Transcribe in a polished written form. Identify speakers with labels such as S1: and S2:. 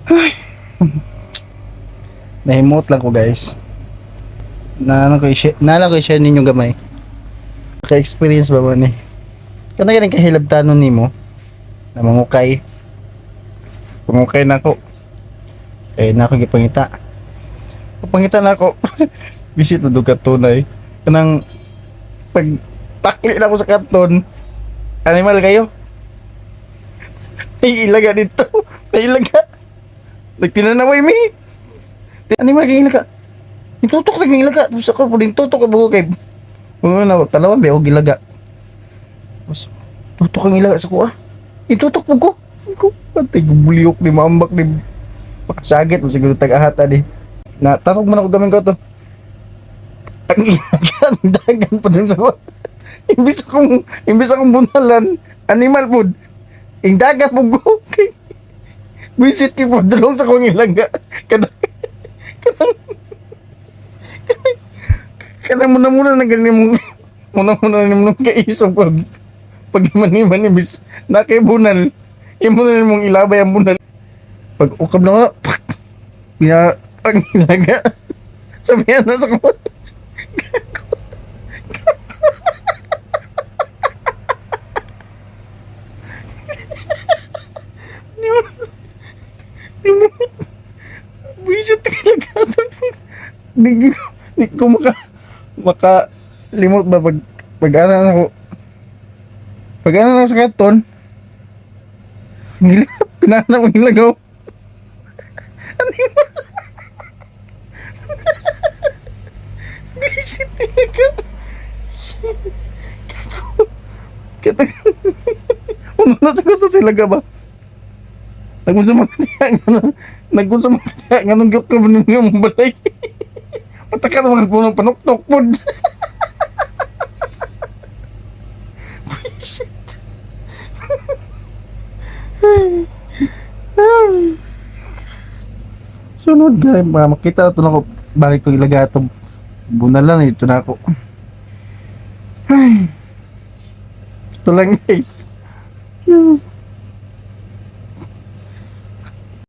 S1: Ay. Nahimot lang ko, guys. Na ano ko i-share, na lang ko i-share ninyo gamay. Ka-experience ba ba ni? Kana ganing kahilabtanon nimo na mangukay. Pangukay na ako. Eh na ako gipangita. Pangita na ako. Visit mo dugat tunay. Kanang pag takli na ako sa karton. Animal kayo. Ay ilaga dito. Ay ilaga. Nagtinanaway mi. Animal kayo ilaga. Nitutok na ilaga. Tapos ako po tutok ka buko kay. Mga na talawan ba og ilaga. Tapos tutok ang ilaga sa kuha. Itutok po ko. Ko pati gubuliyok ni mambak ni makasagit mo siguro tag-ahata di. Na tarog man ako gamin ko to. Ang ilaga dagan pa dun sa kuha. Imbis akong bunalan, animal food. Ing dagat po ko. Visit kay po dulong sa kong ilaga. Kada kanang kanang muna muna na ganin mo muna muna na mong kaiso pag pag maniman imbis nakibunal imo na mong ilabay ang bunal pag ukab na nga pak, pina ang ilaga sabihan na sa ko. Visit talaga. Di, di ko maka maka limot ba pag pag ano na ako pag ano na ako sa karton ngila pinana mo ilagaw. Ano yun? Visit talaga. Kata una siguro to sila ba. Nagkunsa mga tiya nga nagkunsa mga tiya nga nung gyud ko nung balay. Pataka na mga punong panuktok pod. Shit. Sunod guys, mga makita ito na ko balik ko ilaga ito. Bunalan ito na ako. Ay. Ito lang, guys.